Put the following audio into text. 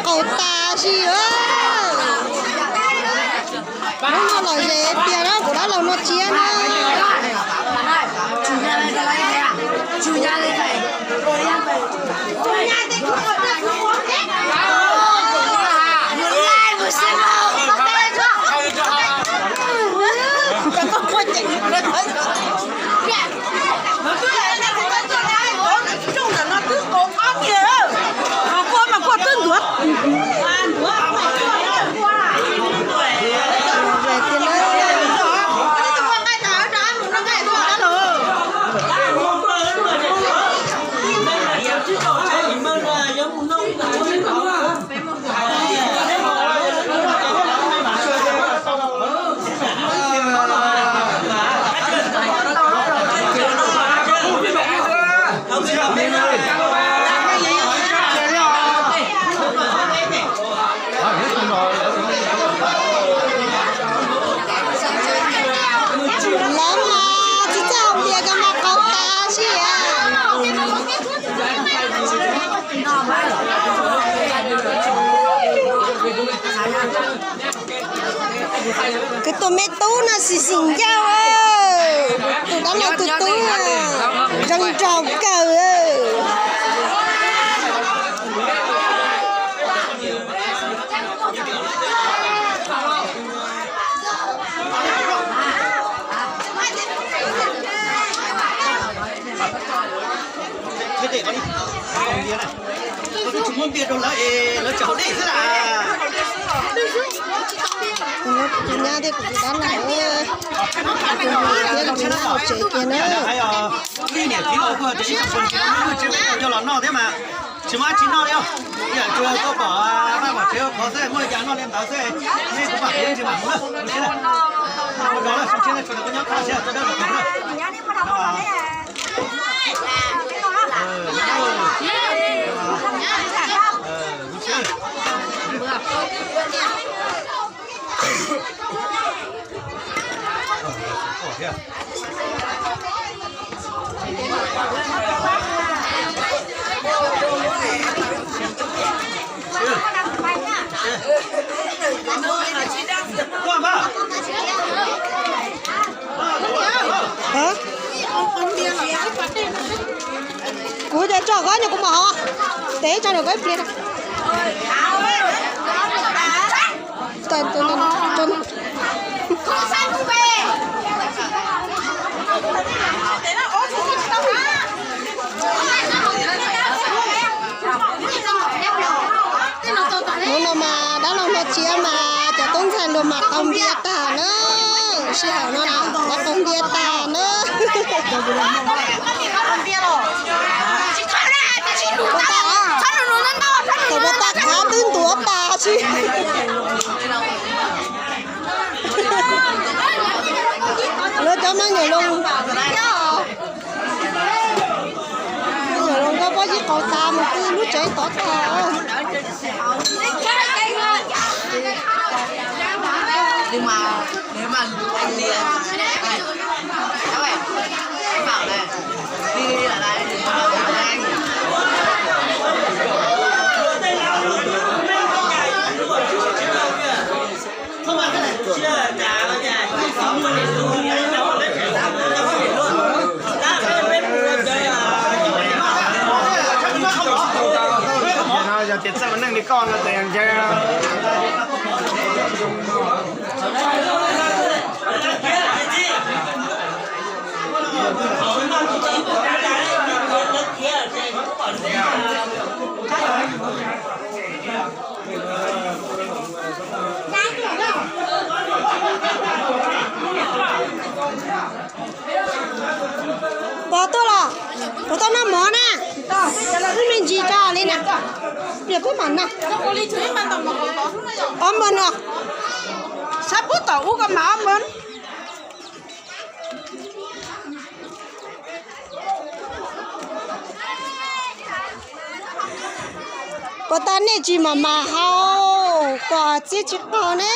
Qaug tas si. Hnub no lom zem tiag na, kuv dab laug no tsiab na. Lawv mas tsis txawj haus npias ko mas qaug tas si a. Kwv tus me tub no xim xim ncauj, tus dab laug tus tub zoo nraug kawg. Kuv nyab thiab kuv tus dab laug, kuv tus niam thiab kuv tus nyab hauv tsev kiag na. Tsis muaj tsis noj li os. Yam tsuas tuaj pom Vaj pom tsev qhov xwb, muaj li cas noj li ntawd xwb. Nej kuv pom tsis mam mus na. Mus tsis na, mus zov na, sib ntsib na, tsuas nws koj nyob qab siab, koj dab laug na. Hả? Kuv cov tso koj nyuam kuv mov, tev tso nws koj ib pliag. Hnub no mas dab laug no tsiab mas cov tub ntxhais luag mas qaug npias tag na. Sij hawm no na, qaug npias tag na. Thaum pas tag khav twb ntuav tas si. Lawv cov me nyuam loo, me nyuam loo nkauj pob zeb qaug tas mus twb lub tsev tod tag. Yog tias txawj ua neej li koj no ces ntshe Puas tuaj los? Puas tuaj noj mov na? Wb me ntsis tso li na. Pliag peb mam noj. Ob npawg no. Sab pub tom ub ko mas ob npawg. Puas tas nej tsis mam mam haus kom txiab tsis qaug ne?